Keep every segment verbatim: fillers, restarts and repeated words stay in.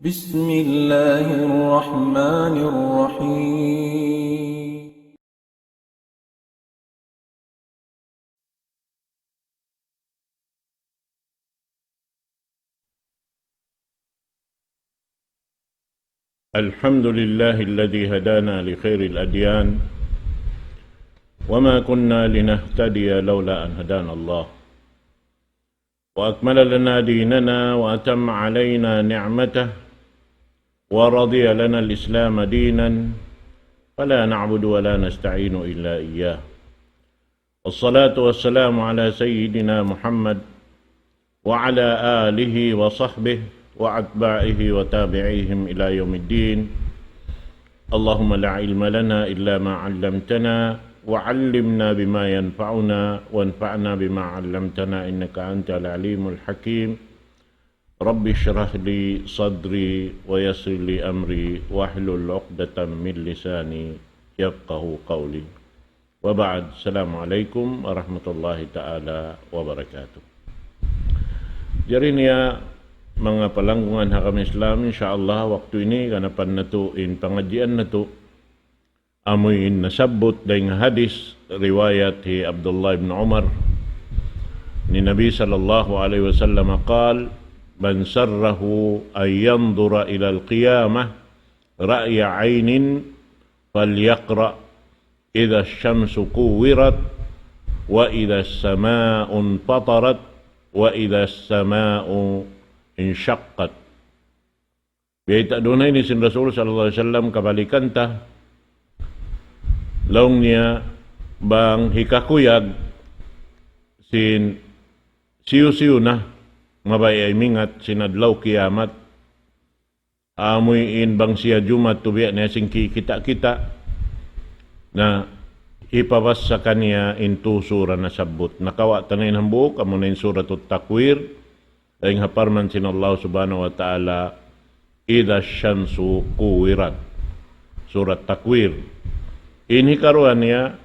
بسم الله الرحمن الرحيم. الحمد لله الذي هدانا لخير الأديان، وما كنا لنهتدي لولا أن هدانا الله، وأكمل لنا ديننا وأتم علينا نعمته، ورضي لنا الإسلام دينا، فلا نعبد ولا نستعين إلا إياه. والصلاة والسلام على سيدنا محمد وعلى آله وصحبه وأتباعه وتابعيهم إلى يوم الدين. اللهم لا علم لنا إلا ما علمتنا، وعلمنا بما ينفعنا، وانفعنا بما علمتنا، إنك أنت العليم الحكيم. رب اشرح لي صدري ويسر لي أمري واحلل عقدة من لساني يفقه قولي. وبعد، السلام عليكم ورحمة الله تعالى وبركاته. Jari niya, manga palanggungan ha agama Islam, insya Allah, waktu ini ganapan natu' in pangadjian natu', amuin nasabbut dayn ha hadis riwayat hi Abdullah ibn Umar, ni Nabi sallallahu alayhi wasallam قال: من سره أن ينظر إلى القيامة رأي عين فليقرأ إذا الشمس كورت، وإذا السماء انفطرت، وإذا السماء انشقت. Biyayta' duun ha ini sin Rasul sallallahu alayhi wasallam, kabalikan ta, laung niya, bang hikakuyag sin hisiyu-siyu na mabaya' imingat sin adlaw kiyamat, amuin bang siya jumatu biya' niya sin kikita'-kita', na hipabassa kaniya in tū sura nasabbut. Nakawa' ta na in hambuuk, amuna in Suratut Takwir, dayn ha parman sin Allah Subhanahu wa Ta'ala, إذا الشمس كورت. Surat Takwir. In hikaruwa niya,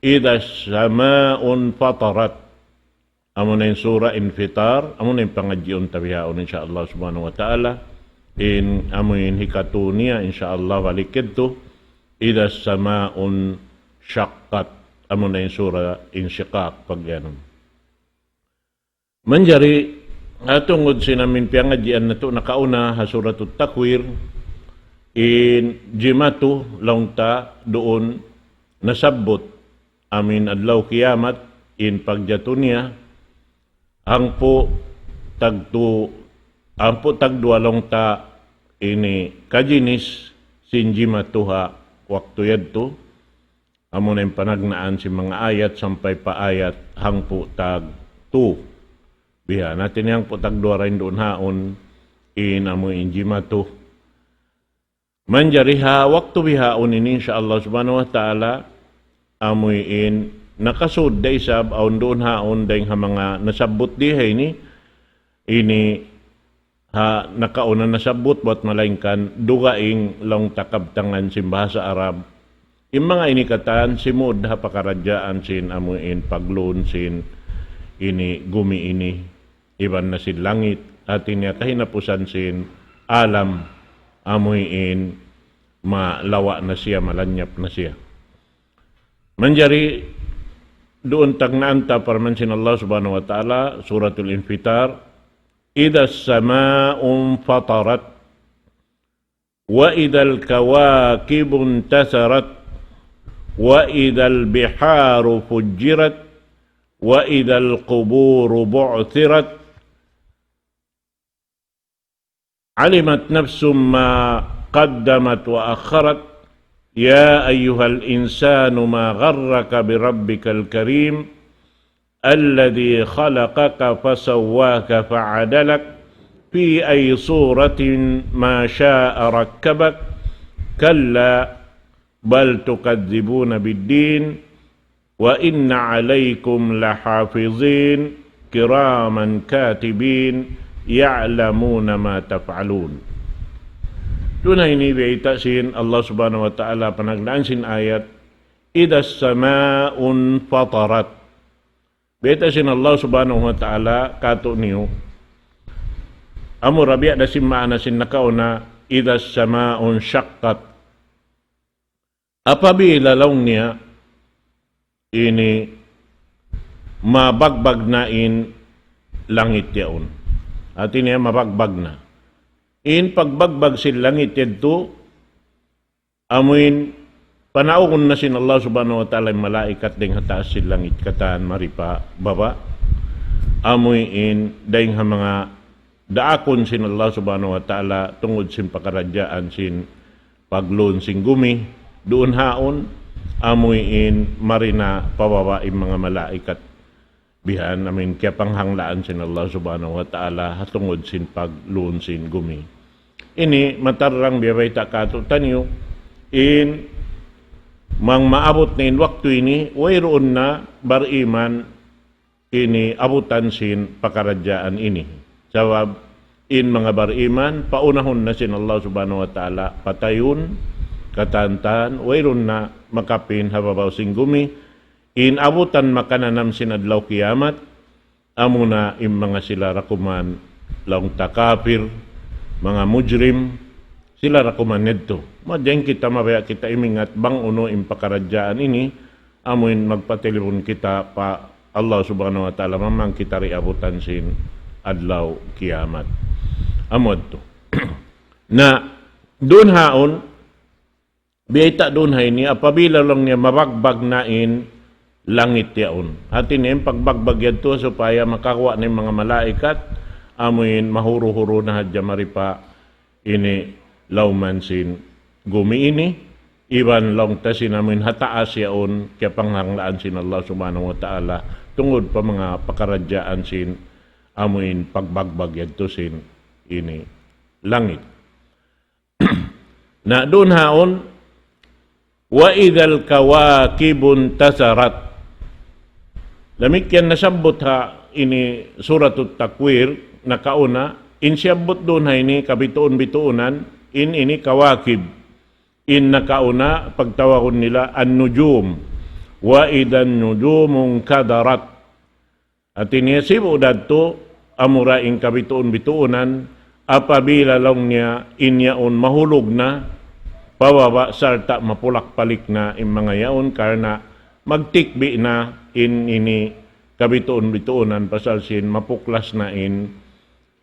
إذا السماء انفطرت. Amuna in Sura Infitar, amuna in pangadjiun ta bihaun, insya Allah Subhanahu wa Ta'ala. In amuin hikatū niya, insya Allah, balik yadtu, إذا السماء انشقت. Amuna in Sura Inshiqaq, pag-iyanun. Manjari, ha tungud sin amuin piyangadjian natu' nakauna ha Suratut Takwir, in jimatu laung ta duun nasabbut amuin adlaw kiyamat, in pagjatu niya, hangpu' tagtū, hangpu' tagduwa laung ta ini kajinis sin jimatu ha waktu yadtu, amuna in panagnaan sin manga ayat sampay pa ayat hangpu' tagtū. Biha' na in hangpu' tagduwa dayn duun haun in amuin jimatu. Manjari ha waktu bihaun ini, insya Allah Subhanahu wa Ta'ala, amuin nakasud da isab awn duun haun dayn ha manga nasabbut di ha ini, ini ha nakauna nasabbut, bat malaingkan dugaing laung ta kabtangan sin bahasa Arab. In manga ini katan simud ha pakaradjaan sin amuin paglun sin ini gumi ini, iban na sin langit, hati niya kahinapusan sin alam, amuin malawa' na siya, malanyap na siya. Manjari duun tagnaan ta parman sin Allah Subhanahu wa Ta'ala, Suratul Infitar, إذا السماء انفطرت، وإذا الكواكب انتثرت، وإذا البحار فجرت، وإذا القبور بعثرت، علمت نفس ما قدمت وأخرت، يا أيها الإنسان ما غرك بربك الكريم، الذي خلقك فسواك فعدلك، في أي صورة ما شاء ركبك، كلا بل تكذبون بالدين، وإن عليكم لحافظين، كراما كاتبين، يعلمون ما تفعلون. Duun ha ini biyayta' sin Allah Subhanahu wa Ta'ala panagnaan sin ayat, إذا السماء انفطرت. Biyayta' sin Allah Subhanahu wa Ta'ala kātu'niyu, Amu ra biya' da sin maana sin nakauna, إذا السماء انشقت. Apabila laung niya ini mabagbag na in langit yaun. Hati niya mabagbag na. In pagbagbag sin langit yadtu, amuin panaungun na sin Allah Subhanahu wa Ta'ala in malaikat dayn ha taas sin langit katan mari pa baba'. Amuin dayn ha manga daakun sin Allah Subhanahu wa Ta'ala tungud sin pakaradjaan sin pagluun sin gumi, duun haun, amuin mari na pa baba' in manga malaikat. Bihan, amuin kiyapanghanglaan sin Allah Subhanahu wa Ta'ala, ha tungud sin pagluun sin gumi. Ini matarrang biya' bayta' kātu'niyu, in bang maabut na in waktu ini, wayruun na bariman ini abutan sin pakaradjaan ini. Sabab in manga bariman, paunahun na sin Allah Subhanahu wa Ta'ala, patayun, katantan, wayruun na makapin ha babaw sin gumi, in abutan makananam sin adlaw kiyamat, amuna in manga sila ra kuman laung ta kapir, manga mujrim, sila ra kuman yadtu. Madayn kita mabaya' kita imingat bang unu in pakaradjaan ini, amuin magpatelepon kita pa Allah Subhanahu wa Ta'ala, mamang kita ri abutan sin adlaw kiyamat. Amu yadtu. Na, duun haun, biyayta' duun ha ini, apabila laung niya mabagbag na in langit yaun. Hati niya in pagbagbag yadtu supaya makaguwa' na in manga malaikat, amuin mahuru-huru na hadja mari pa ini lawman sin gumi ini, iban laung ta sin amuin ha taas yaun, kiyapanghanglaan sin Allah Subhanahu wa Ta'ala, tungud pa manga pakaradjaan sin amuin pagbagbag yadtu sin ini langit. Na duun haun, وإذا الكواكب انتثرت. Damikkiyan nasabbut ha ini Suratut Takwir, nakauna, in siyabbut duun ha ini kabituun-bituunan, in ini kawakib, in nakauna, pagtawagun nila an-nujum, وإذا النجوم انكدرت. Hati niya sibu' da yadtu, amura in kabituun-bituunan, apabila laung niya in yaun mahulug na, pababa' sarta' mapulak-palik na in manga yaun, karna' magtikbi' na in ini kabituun-bituunan pasal sin mapuklas na in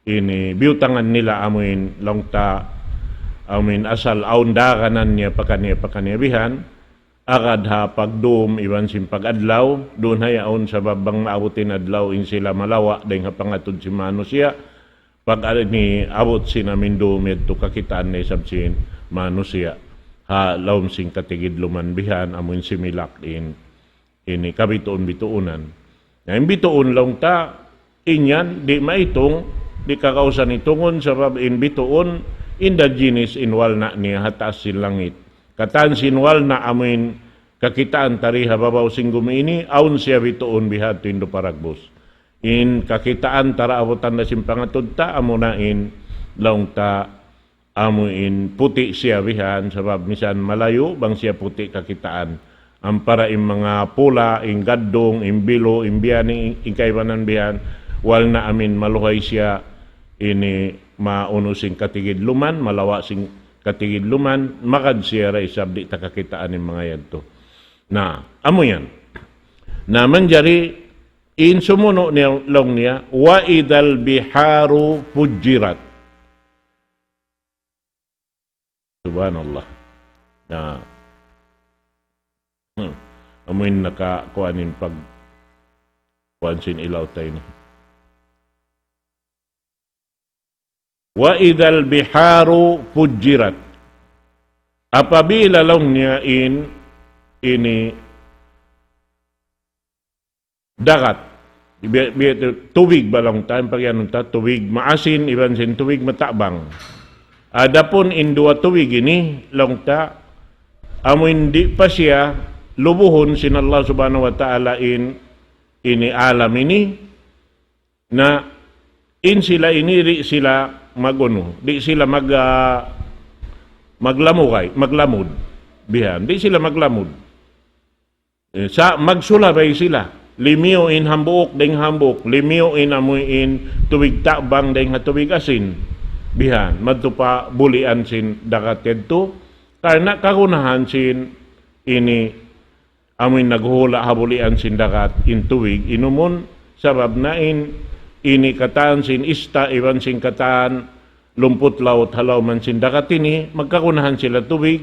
ini biyutangan nila amuin laung ta amuin asal awn daganan niya pakaniya-pakaniya bihan, agad ha pagdum iban sin pag-adlaw, duun ha yaun sabab bang maabut in adlaw in sila malawa' dayn ha pangatud sin manusiya', pag ini abut sin amuin dum yadtu kakitaan na isab sin manusiya', ha lawm sin katigidluman bihan amuin similak in ini kabituun-bituunan. Na in bituun laung ta, in yan, di' maitung, di' kagausan itungun, sabab in bituun, inda jinis in walna' niya ha taas sin langit. Katan sin walna' amuin kakitaan ta di ha babaw sin gumi ini, awn siya bituun bihadtu in du paragbus. In kakitaan ta ra abutan da sin pangatud ta, amuna in laung ta, amuin puti' siya bihan, sabab misan malayu', bang siya puti' kakitaan. Ampara in manga pula, in gaddung, in bilu, in biyani, in kaibanan bihan, walna' amuin maluhay siya, ini maunu sin katigidluman, malawa' sin katigidluman, magad siya ra isab di' ta kakitaan in manga yadtu. Na, amu yan. Na, manjari, in sumunu' niya, laung niya, وإذا البحار فجرت. Subhanallah. Na, hmm, amuin nakakuan in pag-, kuan sin ilaw ta ini. وإذا البحار فجرت. Apabila laung niya in, ini, dagat. Bi-, bi-, tubig ba laung ta, in pag-anu ta, tubig maasin, iban sin tubig matabang. Adapun in duwa tubig ini, laung ta, amu in di' pa siya lubuhun sin Allah Subhanahu wa Ta'ala in, ini alam ini, na in sila ini di' sila magunu, di' sila mag-, ah, maglamugay, maglamud. Bihan, di' sila maglamud. Eh, sa' magsulabay sila. Limiyu in hambuuk dayn hambuuk. Limiyu in amu in tubig tabang dayn ha tubig asin. Bihan, madtu pa bulian sin dagat yadtu. Karna' kagunahan sin ini amuin naghuhula' ha bulian sin dagat in tubig inumun, sabab na in ini katan sin ista' iban sin katan lumput laut ha lawm sin dagat ini, magkagunahan sila tubig,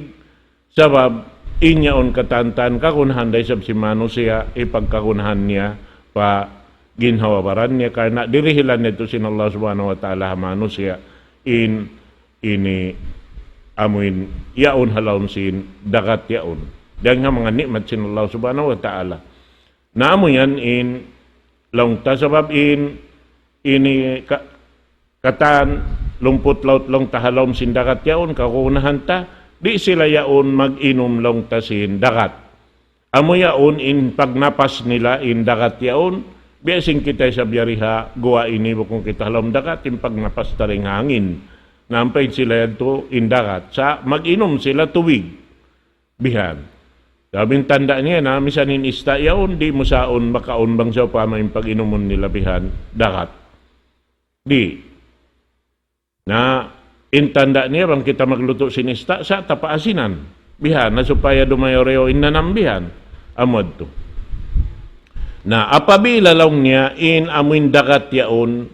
sabab in yaun katan-katan kagunahan da isab sin manusiya', hipagkagunahan niya pa ginhawa-baran niya, karna' dirihilan niya tu sin Allah Subhanahu wa Ta'ala ha manusiya' in ini amuin yaun ha lawm sin dagat yaun. Dayn ha manga ni'mat sin Allah Subhanahu wa Ta'ala. Na amu yan in laung ta sabab in ini ka-, katan lumput laut laung ta ha lawm sin dagat yaun, kagunahan ta, di' sila yaun mag-inum laung ta sin dagat. Amu yaun in pagnapas nila in dagat yaun, biya' sin kita isab yari ha guwa' ini bukun kita ha lawm dagat, in pagnapas ta dayn ha hangin. Na ampa in sila yadtu in dagat. Sa' mag-inum sila tubig. Bihan. Sabab in tanda' niya na, misan in ista' yaun, di' mu sa yaun makaun bang sawpama in pag-inumun nila bihan dagat. Di'. Na, in tanda' niya bang kita maglutu' sin ista', sa' ta paasinan. Bihan, na supaya dumayaw-rayaw in nanam bihan. Amu yadtu. Na, apabila laung niya, in amuin dagat yaun,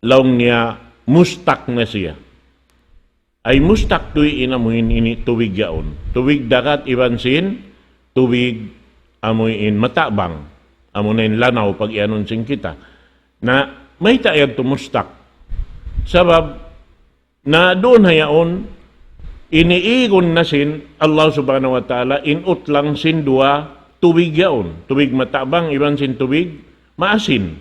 laung niya, mustak na siya. Ay mustak tuud in amuin ini tubig yaun. Tubig dagat iban sin, tubig amuin matabang. Amu na in lanaw pag-iyanun sin kita. Na, mayta' yadtu mustak. Sabab, na duun ha yaun, ini igun na sin Allah Subhanahu wa Ta'ala, in utlang sin duwa tubig yaun. Tubig matabang, iban sin tubig maasin.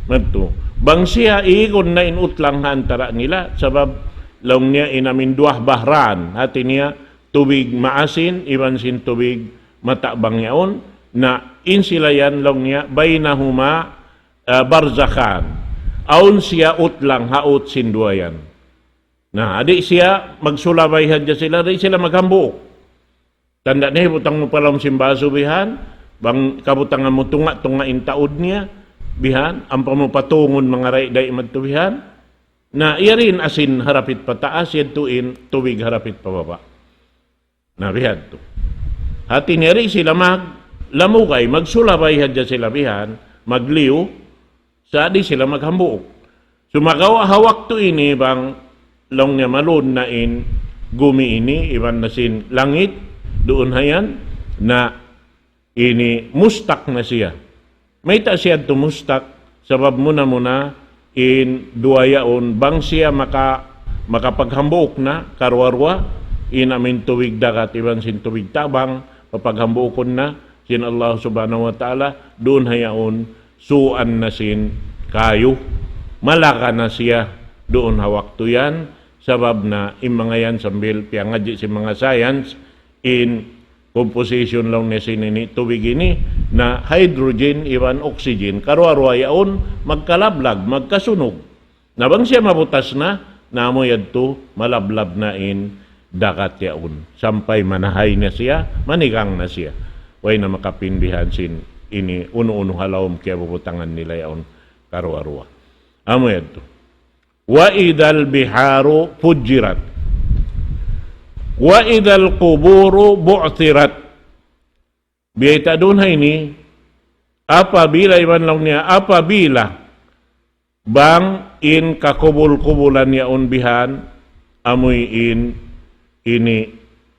Madtu. Bang siya igun na in utlang ha antara' nila, sabab laung niya in amuin duwa bahran. Hati niya, tubig maasin, iban sin tubig matabang yaun. Na in sila yan laung niya, baynahuma, ah, barzakhan. Awn siya utlang ha ut sin duwa yan. Na, di' siya magsulabay hadja sila, di' sila maghambuuk. Tanda' niya, hibutang mu pa lawm sin basu bihan, bang kabutangan mu tunga'-tunga' in taud niya, bihan, ampa mu patungun manga ray-day madtu bihan. Na, yari in asin harapit pataas, yadtu in tubig harapit pababa'. Na, bihadtu. Hati niya di' sila mag-, lamugay, magsulabay hadja sila bihan, magliyu, sa' di' sila maghambuuk. Sumagawa' ha waktu ini bang laung niya malun na in gumi ini, iban na sin langit, duun ha yan, na ini mustak na siya. Mayta' siya yadtu mustak, sabab muna-muna in duwa yaun, bang siya maka-, makapaghambuuk na, karuwa-ruwa, in amuin tubig dagat, iban sin tubig tabang, papaghambuukun na, sin Allah Subhanahu wa Ta'ala, duun ha yaun, suuan na sin kayu, malaga na siya, duun ha waktu yan, sabab na in manga yan sambil piyangadji' sin manga science, in composition laung niya sin ini tubig ini, na hydrogen iban oxygen, karuwa-ruwa yaun magkalablag, magkasunug. Na bang siya mabutas na, na amu yadtu malablag na in dagat yaun. Sampay manahay na siya, manigang na siya. Way na makapindihan sin ini unu-unu ha lawm kiyabubutangan nila yaun karuwa-ruwa. Amu yadtu. وإذا البحار فجرت وإذا القبور بعثرت. Biya' ta duun ha ini, apabila iban laung niya, apabila bang in kakubul-kubulan yaun bihan, amuin ini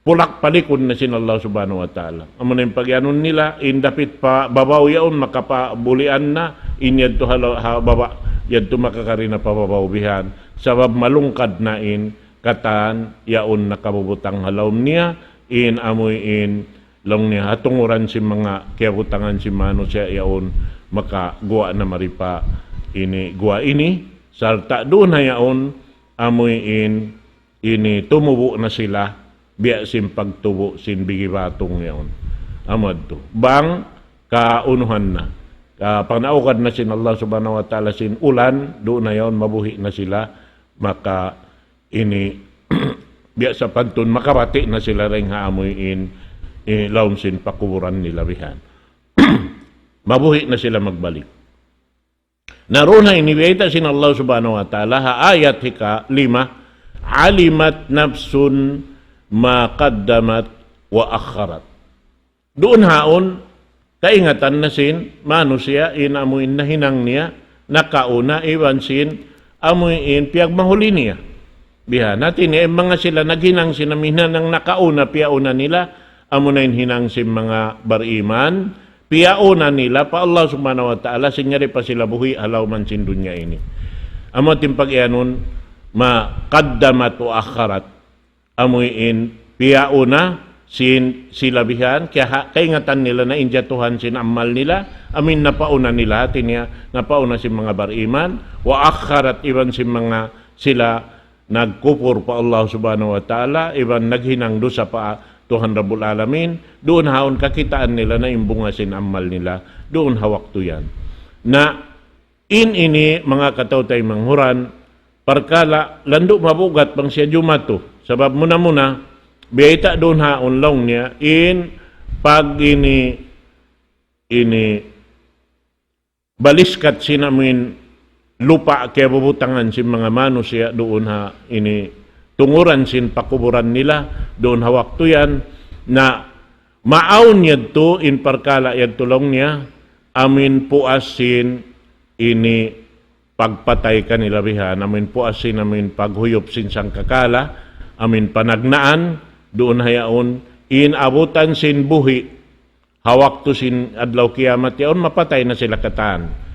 pulak-palikun na sin Allah Subhanahu wa Ta'ala. Amu na in pagiyanun nila, in dapit pa babaw yaun, makapabulian na, in yadtu ha la-, ha baba', yadtu makakari na pa babaw bihan. Sabab malungkad na in katan yaun nakabubutang ha lawm niya, in amuin laung niya ha tunguran sin manga kiyabutangan sin manusiya' yaun makaguwa' na mari pa ini guwa' ini, sarta' duun ha yaun amuin ini tumubu' na sila, biya' sin pagtubu' sin bigi batung yaun. Amu yadtu. Bang kaunuhan na. Ka-, panaugad na sin Allah Subhanahu wa Ta'ala sin ulan, duun na yaun mabuhi' na sila, maka ini, biya' sapantun makabati' na sila dayn ha amuin, ini lawm sin pakuburan nila bihan. Mabuhi' na sila magbalik. Na duun ha ini biyayta' sin Allah Subhanahu wa Ta'ala, ha ayat hika lima, "Alimat nafsun ma qaddamat wa akharat." Duun haun, kaingatan na sin manusiya' in amu in nahinang niya nakauna iban sin amu in piyagmahuli niya. Bihan, hati niya, in manga sila naghinang sin amu in hinang nakauna, piyauna nila, amu na in hinang sin manga bariman, piyauna nila pa Allah Subhanahu wa Ta'ala, sin yari pa sila buhi' ha lawm sin dunya ini. Amu in pag-iyanun, ma qaddamat wa akharat. Amu in piyauna sin sila bihan, kiyaha-, kaingatan nila na in jatuhan sin amal nila, amu in napauna nila, hati niya, napauna sin manga bariman, wa akharat, iban sin manga sila nagkupur pa Allah Subhanahu wa Ta'ala, iban naghinang dusa pa Tuhan Rabbul Alamin, duun haun kakitaan nila na in bunga sin amal nila, duun ha waktu yan. Na in ini manga kataw-taymanghuran, parkala' landu' mabugat bang siya jumatu. Sabab muna-muna, biyayta' duun haun laung niya, in pag ini, ini baliskat sin amu in lupa' kiyabubutangan sin manga manusiya' duun ha ini tunguran sin pakuburan nila, duun ha waktu yan, na maawn yadtu in parkala' yadtu laung niya, amu in puas sin ini pagpatay kanila bihan, amu in puas sin amu in paghuyup sin sangkakala, amu in panagnaan, duun ha yaun, in abutan sin buhi', ha waktu sin adlaw kiyamat yaun, mapatay na sila katan.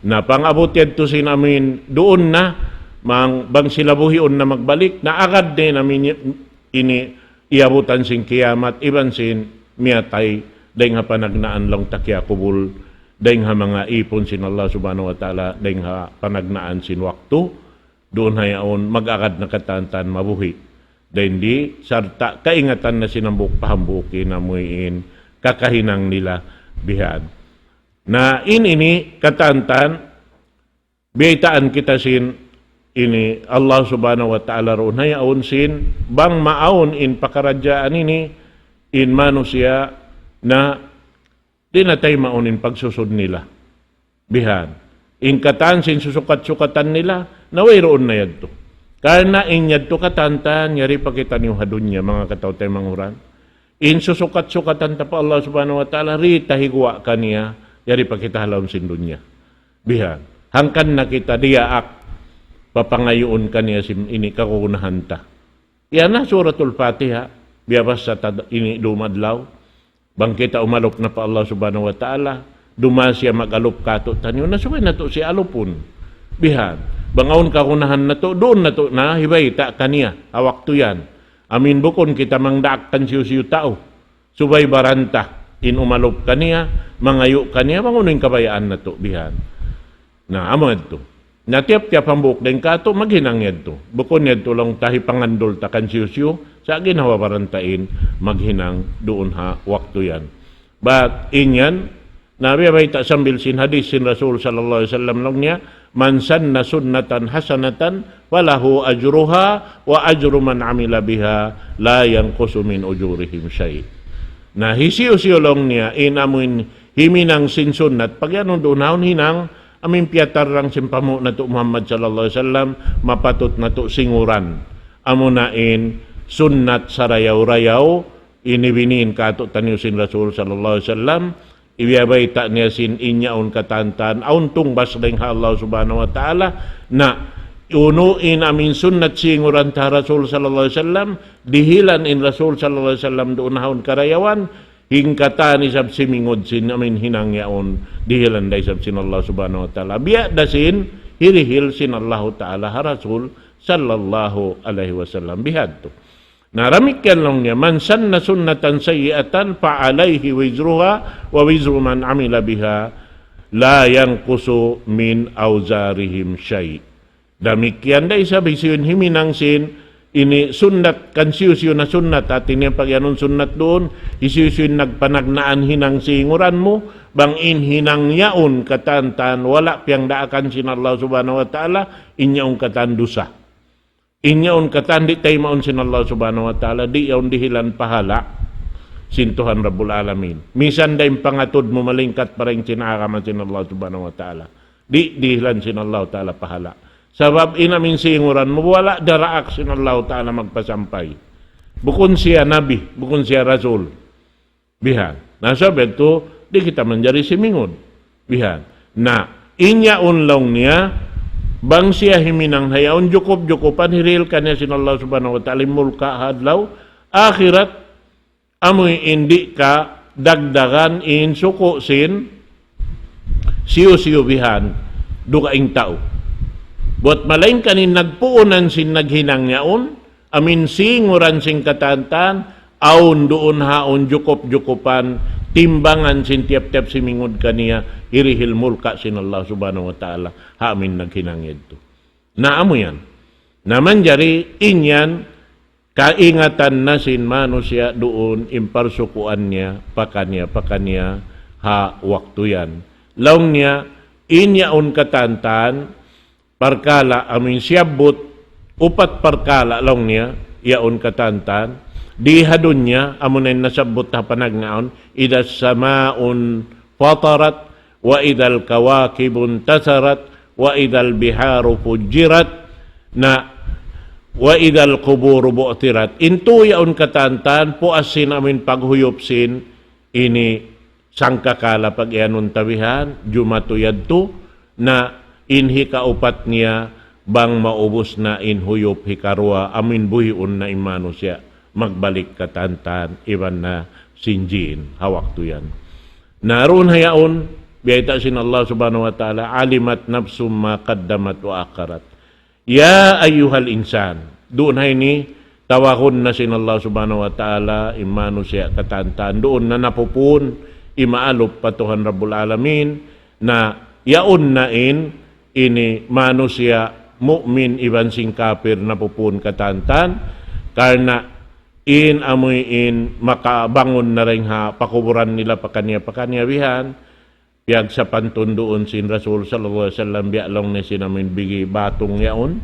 Na pag-abut yadtu sin amu in duun na, mang, bang sila buhiun na magbalik, na agad na in amu in ini iyabutan sin kiyamat, iban sin miyatay, dayng ha panagnaan laung ta kiyakubul, dayng ha manga ipun sin Allah Subhanahu wa Ta'ala, dayng ha panagnaan sin waktu, duun ha yaun, mag-agad na katan mabuhi'. Dayng di, sarta' kaingatan na sin hambuuk pa hambuuk in amu in kakahinang nila bihan. Na in ini katan, biyaytaan kita sin ini Allah Subhanahu wa Ta'ala duun ha yaun sin, bang maawn in pakaradjaan ini, in manusiya' na di' na taymaun in pagsusud nila. Bihan. In katan sin susukat-sukatan nila, na wayruun na yadtu. Karna' in yadtu katan, yari pa kitaniyu ha dunya, manga kataw-taymanghuran. In susukat-sukatan ta pa Allah Subhanahu wa Ta'ala, di' ta higuwa' kaniya, yari pa kita ha lawm sin dunya. Bihan. Hangkan na kita diyaak, papangayuun kaniya sin ini kagunahan ta. Yan na Suratul Fatiha, biyabasa ta ini dum adlaw. Bang kita umalup na pa Allah Subhanahu wa Ta'ala, dumaas siya mag-alup kātu'niyu, na subay natu' siya alupun. Bihan. Bang awn kagunahan natu', duun natu' na hibayta' kaniya, ha waktu yan. Amu in bukun kita mangdaak kan hisiyu-siyu tau. Subay baran ta, in umalup kaniya, mangayu' kaniya, bang unu in kabayaan natu' bihan. Na, amu yadtu. Na tiyap-tiyap hambuuk dayn kātu', maghinang yadtu. Bukun yadtu laung ta hipangandul ta kan hisiyu-siyu, sa' ginhawa-baran ta in maghinang duun ha waktu yan. Bat in yan, na biya' bayta' sambil sin hadith sin Rasul sallallahu alayhi wasallam laung niya, "من سن سنة حسنة فله أجرها وأجر من عمل بها لا ينقص من أجورهم شيء." Na hisiyu-siyu laung niya, in amuin himinang sin sunnat, pag-iyanun duun haun hinang, amuin piyatarrang sin panghu' natu' Muhammad sallallahu alayhi wasallam, mapatut natu' singuran. Amuna in sunnat sarayaw-rayaw, ini biniin kātu'niyu sin Rasul sallallahu alayhi wasallam, biya' bayta' niya sin in yaun katan-katan, awn tungbas dayn ha Allah subhanahu wa ta'ala, na unu in amuin sunnat singuran ta Rasul sallallahu alayhi wasallam, dihilan in Rasul sallallahu alayhi wasallam duun haun karayawan, hangkan isab simingud sin amuin hinang yaun, dihilan da isab sin Allah subhanahu wa ta'ala. Biya' da sin hirihil sin Allah ta'ala ha Rasul sallallahu alayhi wasallam. Bihadtu. Na damikkiyan laung niya, "من سن سنة سيئة فعليه وزرها ووزر من عمل بها لا ينقص من أوزارهم شيء." Damikkiyan da isab hisiyu in himinang sin ini sunnat kan hisiyu-siyu na sunnat, hati niya pag-iyanun sunnat duun, hisiyu-siyu in nagpanagnaan hinang singuran mu, bang in hinang yaun katan-katan wala' piyagdaakan sin Allah subhanahu wa ta'ala, in yaun katan dusa. In yaun katan di' taymaun sin Allah subhanahu wa ta'ala, di' yaun dihilan pahala' sin Tuhan Rabbul Alamin. Misan da in pangatud mu malingkat pa dayn sin agama sin Allah subhanahu wa ta'ala. Di' dihilan sin Allahu Ta'ala pahala. Sabab in amin singuran mu, wala' daraak sin Allahu Ta'ala magpasampay. Bukun siya nabi, bukun siya rasul. Bihan. Na sabab yadtu, di' kita manjari simingud. Bihan. Na, in yaun laung niya, bang siya himinang ha yaun jukup-jukupan hirihil kaniya sin Allah Subhanahu wa Ta'ala in mulka' ha adlaw akhirat, amu in di' kadagdagan in suku' sin hisiyu-siyu bihan dugaing tau. Buat malaingkan in nagpuunan sin naghinang yaun, amin singuran sin katantan, awn duun ha yaun jukup-jukupan, timbangan sin tiyap-tiyap simingud kaniya, hirihil mulka' sin Allah Subhanahu wa Ta'ala, ha amin naghinang yadtu. Na amu yan. Na manjari in yan, kaingatan na sin manusiya' duun in parsukuan niya, pakaniya, pakaniya, ha waktu yan. Laung niya, in yaun katantan, parkala' amu in siyabbut, upat parkala' laung niya, yaun katantan, di ha dunya, amu na in nasabbut ha panagnaun, إذا السماء انفطرت، وإذا الكواكب انتثرت، وإذا البحار فجرت, na, وإذا القبور بعثرت. In tū yaun katantan, puas sin amu in paghuyup sin, ini sangkakala pag-iyanun ta bihan, jumatu yadtu, na in hikaupat niya, bang maubus na in huyup, hikaruwa, amu in buhiun na in manusiya', magbalik katantan, iban na sin jin, ha waktu yan. Na duun ha yaun, biyayta' sin Allah Subhanahu wa Ta'ala, علمت نفس ما قدمت وأخرت. يا أيها الإنسان. Duun ha ini, tawagun na sin Allah Subhanahu wa Ta'ala, in manusiya' katantan. Duun na napupun, imaalup pa Tuhan Rabbul Alamin, na yaun na in, ini manusiya' mu'min iban sin kapir napupun katantan, karna' in amuin makabangun na dayn ha pakuburan nila pakaniya-pakaniya bihan, piyagsapantun duun sin Rasul sallallahu alayhi wasallam, biya' laung niya sin amuin bigi batung yaun,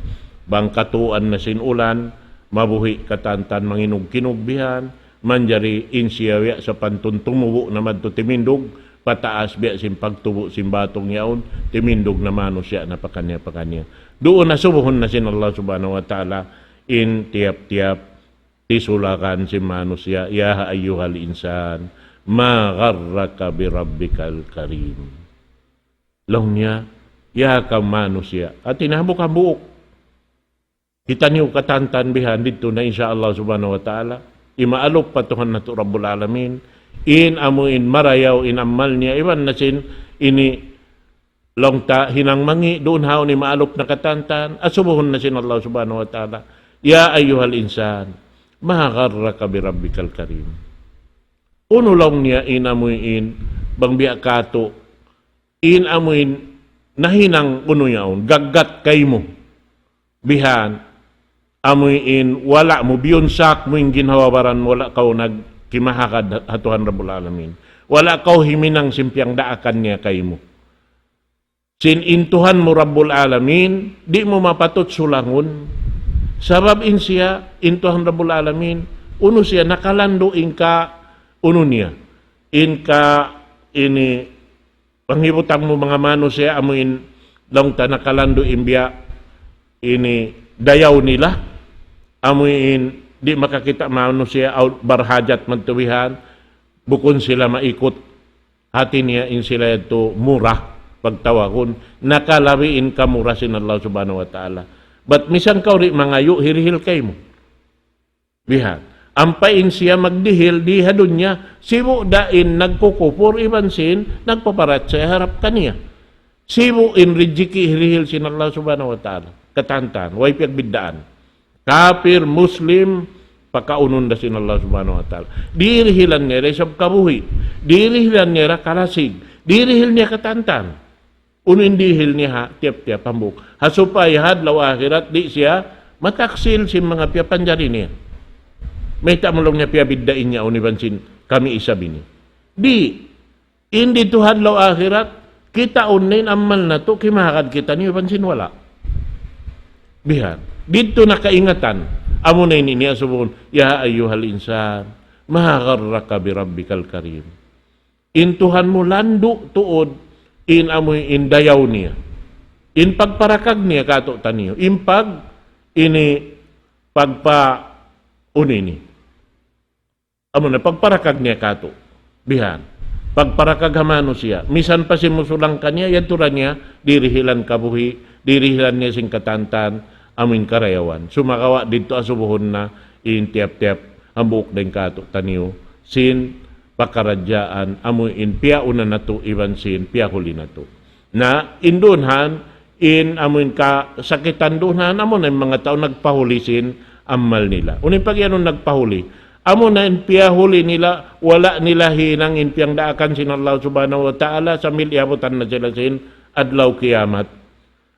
bang katuan na sin ulan, mabuhi' katantan manginug-kinug bihan, manjari in siya biya' sapantun tumubu' na madtu timindug, pataas biya' sin pagtubu' sin batung yaun, timindug na manusiya' na pakaniya-pakaniya. Duun na subuhun na sin Allah Subhanahu wa Ta'ala, in tiyap-tiyap tisulakan sin manusiya', يا أيها الإنسان ما غرك بربك الكريم. Laung niya, ya kaw manusiya'. Hati niya hambuuk-hambuuk. Kitaniyu katantan bihan didtu na insya Allah Subhanahu wa Ta'ala. Imaalup pa Tuhan natu' Rabbul Alamin. In amuin marayaw in amal niya. Iban na sin ini laung ta hinang mangi' duun ha yaun imaalup na katantan. Asubuhun na sin Allah Subhanahu wa Ta'ala. يا أيها الإنسان ما غرك بربك الكريم. Unu laung niya in amuin bang biya' katu'. In amuin nahinang unu yaun, gaggat kaymu. Bihan, amuin wala' mu, biyunsak mu in ginhawa-baran mu, wala' kaw nagkimahagad ha Tuhan Rabbul Alamin. Wala' kaw himinang sin piyangdaakan niya kaymu. Sin in Tuhan mu Rabbul Alamin, di' mu mapatut sulangun. Sabab in siya, in Tuhan Rabbul Alamin, unu siya nakalandu' in ka, unu niya. In ka, ini, panghibutang mu manga manusiya', amuin laung ta nakalandu' in biya', ini dayaw nila, amuin di' makakita' manusiya', aw barhajat madtu bihan, bukun sila maikut, hati niya in sila yadtu mura, pagtawagun, nakalabi in kamura sin Allah Subhanahu wa Ta'ala. Bat misan kaw di' mangayu', hirihil kaymu. Bihan. Ampa in siya magdihil di ha dunya, sibu' da in nagkukupur iban sin nagpaparachaya harap kaniya. Sibu' in rijiki hirihil sin Allah Subhanahu wa Ta'ala. Katantan, way piyagbiddaan. Kapir, Muslim, pakaunun da sin Allah Subhanahu wa Ta'ala. Dirihilan niya da isab kabuhi'. Dirihilan niya da kalasig. Dirihil niya katantan. Unu in dihil niya ha, tiyap-tiyap hambuuk. Ha supaya ha adlaw akhirat, di' siya mataksil sin manga piyapanjari niya. Mayta' mu laung niya piyabidda' in yaun iban sin kami isab ini. Di', in didtu ha adlaw akhirat, kitaun na in amal natu', kimahagad kitaniyu iban sin wala'. Bihan. Didtu na kaingatan. Amu na ini niya subun, يا أيها الإنسان ما غرك بربك الكريم. In Tuhan mu landu' tuud in amuin dayaw niya. In pagparakag niya kātu'niyu, in pag, ini, pagpa, unu ini. Amuna, pagparakag niya kātu'. Bihan. Pagparakag ha manusiya'. Misan pa sin musulang kaniya, yadtu da niya, dirihilan kabuhi', dirihilan niya sin katantan, amuin karayawan. Sumagawa' didtu asubuhun na, in tiyap-tiyap, hambuuk dayn kātu'niyu, sin pakaradjaan, amuin piyauna natu', iban sin piyahuli natu'. Na, in duun han, in amuin kasakitan duun han, amuna in manga tau nagpahuli sin amal nila. Unu in pagiyanun nagpahuli? Amuna in piyahuli nila, wala' nila hinang in piyangdaakan sin Allah Subhanahu wa Ta'ala, sambil iyabutan na sila sin adlaw kiyamat.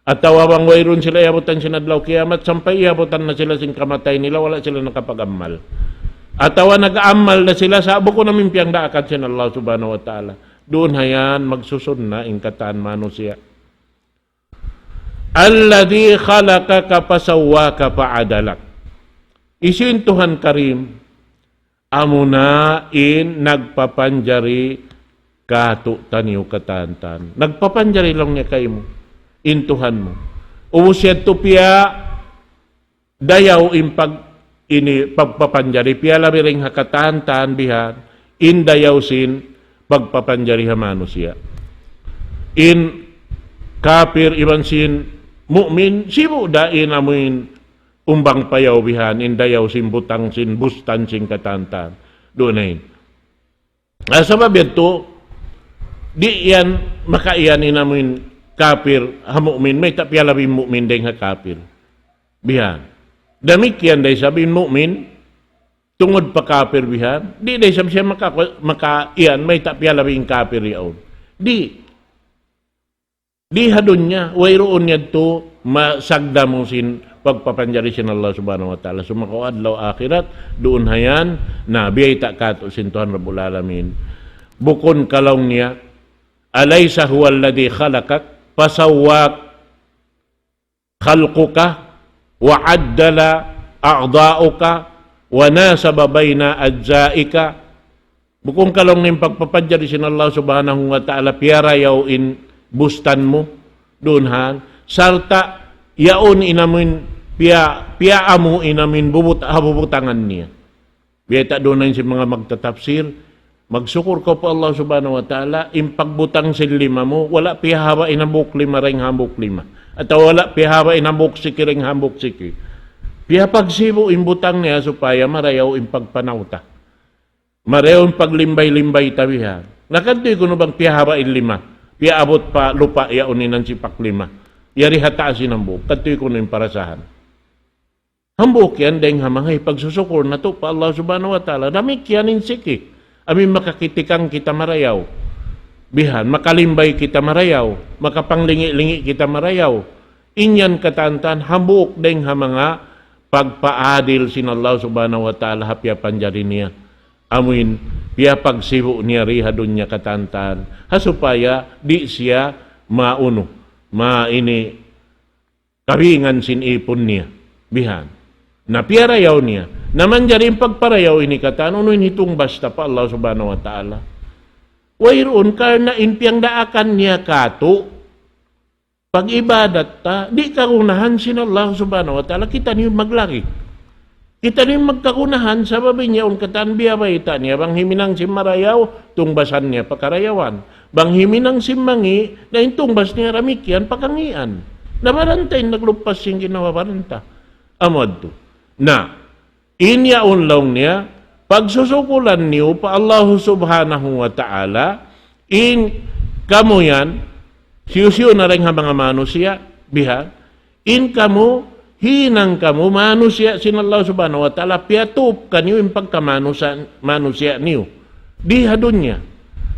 Atawa bang wayruun sila iyabutan sin adlaw kiyamat, sampay iyabutan na sila sin kamatay nila, wala' sila nakapag-amal. Atawa nag-amal na sila, sa' bukun amuin piyangdaakan sin Allah Subhanahu wa Ta'ala. Duun hayan, magsusun na in katan manusiya'. الذي خلقك فسواك فعدلك. Hisiyu in Tuhan Karim, amuna in nagpapanjari kātu'niyu katantan. Nagpapanjari laung niya kaymu, in Tuhan mu. Ubus yadtu piya dayaw in pag, ini pagpapanjari, piyalabi dayn ha katantan bihan, in dayaw sin pagpapanjari ha manusiya'. In kapir iban sin mu'min, sibu' da in amuin umbang payaw bihan, in dayaw sin butang sin bustan sin katantan. Duun na in. Ah, sabab yadtu, di' yan makaiyan in amuin kapir ha mu'min, mayta' piyalabi in mu'min dayn ha kapir. Bihan. Damikkiyan da isab in mu'min, tungud pa kapir bihan, di' da isab siya maka, makaiyan, mayta' piyalabi in kapir yaun. Di'. Di ha dunya, wayruun yadtu masagda mu sin pagpapanjari sin Allah Subhanahu wa Ta'ala. Sumagawa' adlaw akhirat, duun hayan, na biyayta' kātu' sin Tuhan Rabbul Alamin. Bukun ka laung niya, أليس هو الذي خلقك فسواك خلقك وعدل أعضاءك وناسب بين أجزائك. Bukun ka laung niya in pagpapanjari sin Allah Subhanahu wa Ta'ala, piyarayaw in bustan mu, duun han, sarta' yaun in amuin, piya, piyaamu in amuin bubut, ha bubutangan niya. Biyayta' duun na in sin manga magtatapsir, magsukur kaw pa Allah Subhanahu wa Ta'ala, in pagbutang sin lima mu, wala' piyahaba' in hambuuk lima dayn ha hambuuk lima. Atawa wala' piyahaba' in hambuuk siki dayn ha hambuuk siki. Piyapagsibu' in butang niya supaya marayaw in pagpanaw ta. Marayaw in paglimbay-limbay ta bihan. Na katu' kunu' bang piyahaba' in lima, piyaabut pa lupa' yaun in hansipak lima. Yari ha taas in hambuuk. Katu' kunu' in parasahan. Hambuuk yan dayn ha manga hipagsusukur natu' pa Allah Subhanahu wa Ta'ala. Damikkiyan in siki. Amuin makakitikang kita marayaw. Bihan, makalimbay kita marayaw. Makapanglingi'-lingi' kita marayaw. In yan katantan, hambuuk dayn ha manga pagpaadil sin Allah Subhanahu wa Ta'ala ha piyapanjari niya. Amuin, piyapagsibu' niya di ha dunya katantan. Ha supaya, di' siya maunu, ma ini, kabingan sin ipun niya. Bihan. Na piyarayaw niya. Na manjari in pagparayaw ini katan, unu in hitungbas ta pa Allah Subhanahu wa Ta'ala. Wayruun karna' in piyangdaakan niya katu', pag-ibadat ta, di' kagunahan sin Allah Subhanahu wa Ta'ala, kitaniyu maglari. Kitaniyu magkagunahan, sabab in yaun katan biyabayta' niya, bang himinang sin marayaw, tungbasan niya pa karayawan. Bang himinang sin mangi', na in tungbas niya damikkiyan pa kangian. Na baran ta in nagluppas sin ginhawa-baran ta. Amu yadtu. Na, in yaun laung niya, pagsusukulan niyu pa Allah Subhanahu wa Ta'ala, in kamu yan, hisiyu-siyu na dayn ha manga manusiya', bihan, in kamu, hinang kamu, manusiya' sin Allah Subhanahu wa Ta'ala, piyatup kaniyu in pagkamanusa-, manusiya' niyu. Di ha dunya.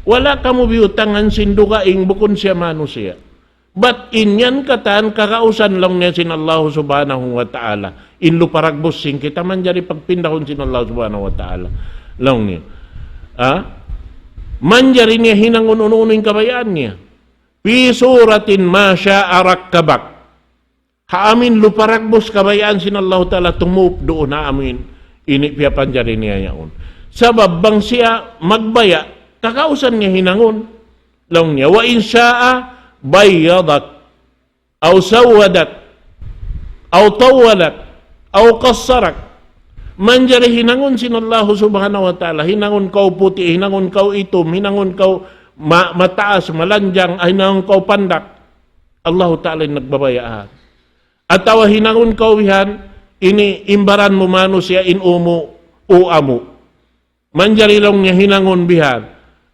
Wala' kamu biyutangan sin dugaing bukun siya manusiya'. Bat in yan katan kagausan laung niya sin Allah Subhanahu wa Ta'ala. In lupa dagbus sin kita manjari pagpindahun sin Allah Subhanahu wa Ta'ala. Laung niya. Ha? Manjari niya hinangun unu-unu in kabayaan niya. في صورة ما شاء ركبك. Ha amuin lupa dagbus kabayaan sin Allahu Ta'ala tumup duun ha amuin ini piyapanjari niya yaun. Sabab bang siya magbaya', kagausan niya hinangun. Laung niya, وإن شاء بيضك. أو سودك أو طولك أو قصرك. Manjari hinangun sin Allah Subhanahu wa Ta'ala, hinangun kaw puti', hinangun kaw itum, hinangun kaw ma-, mataas, malanjang, hinangun kaw pandak. Allah Ta'ala in nagbabaya'. Atawa hinangun kaw bihan, ini in baran mu manusiya', in ū mu, ū amu. Manjari laung niya hinangun bihan.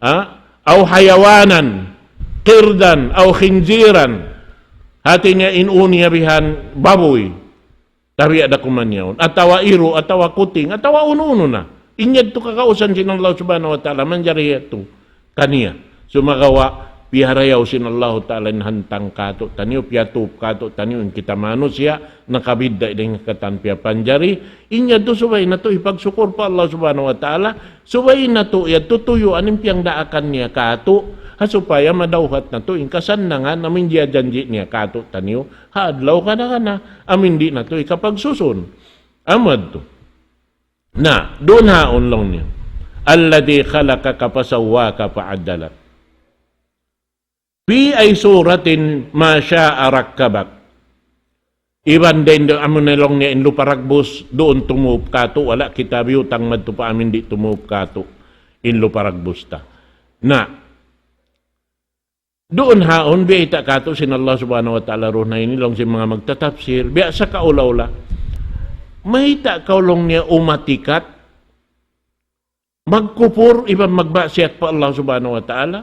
Ha? أو حيوانا قردا أو خنزيرا. Hati niya in ū niya bihan babuy. Tabiya' da kuman yaun. Atawa iru', atawa kuting, atawa unu-unu na. In yadtu kakausan sin Allah Subhanahu wa Ta'ala, manjari yadtu kaniya. Sumagawa', piyarayaw sin Allahu Ta'ala in hantang kātu'niyu, piyatup kātu'niyu, in kita manusiya', nakabidda' dayn ha katan piyapanjari, in yadtu subay natu' hipagsukur pa Allah Subhanahu wa Ta'ala, subay natu' yadtu tuyuan in piyangdaakan niya kātu', ha supaya madawhat natu' in kasannangan amu in jiyajanji' niya kātu'niyu, ha adlaw kana-kana, amu in di' natu' hikapagsusun. Amu yadtu. Na, duun ha laung niya. الذي خلقك فسواك فعدلك. في أي صورة ما شاء ركبك. Iban dayn duun amu na laung niya in lupa dagbus, duun tumuup kātu', wala' kita biyutang madtu pa amu in di' tumuup kātu', in lupa dagbus ta. Na, duun ha yaun, biyayta' kātu' sin Allah Subhanahu wa Ta'ala duun ha ini, laung sin manga magtatapsir, biya' sa kaula-ula. Mayta' kaw laung niya umatikat, magkupur, iban magmaksiyat pa Allah Subhanahu wa Ta'ala.